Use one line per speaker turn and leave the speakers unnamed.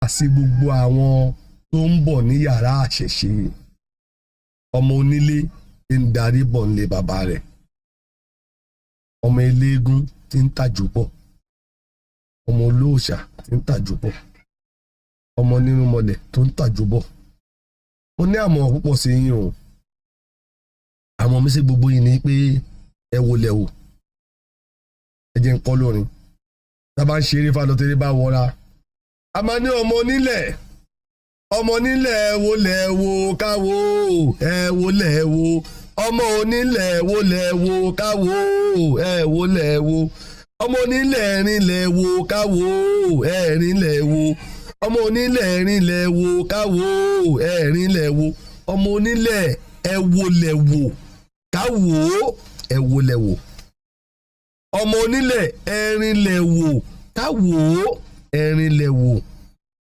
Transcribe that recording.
Àti gbogbo àwọn tó ń bọ̀ ní yàrá àṣẹ̀ṣe, ọmọ onílé tí ń darí bọ̀ nílé bàbá rẹ̀, ọmọ eléégún tí ń tàjò bọ̀, ọmọ olóòṣà tí ń tàjò bọ̀, ọmọ onírúnmọlẹ̀ tó ń tàjò bọ̀. Mo ní àmọ̀ràn púpọ̀ sí yín o. Àmọ́ mi sí gbogbo yín ni pé ẹ wo lẹ̀ wò. Ẹ jẹ́ ń kọ́ lórin tá a bá ń ṣeré fálọ́tẹ́rẹ́ bá wọra, a máa ní ọmọ onílẹ̀, ọmọ onílẹ̀ wo lẹ̀ wo káwo, ẹ wo lẹ̀ wo, ọmọ onílẹ̀ wo lẹ̀ wo káwo, ẹ wo lẹ̀ wo, ọmọ onílẹ̀ rìn lẹ̀ wo káwo, ẹ rìn lẹ̀ wo, ọmọ onílẹ̀ rìn lẹ̀ wo káwo, ẹ rìn lẹ̀ wo, ọmọ onílẹ̀ ẹ wo lẹ̀ wò káwo, ẹ wo lẹ̀ wò, ọmọ onílẹ̀ ẹ̀rin lẹ̀ wò káwo, ẹ̀rin lẹ̀ wò.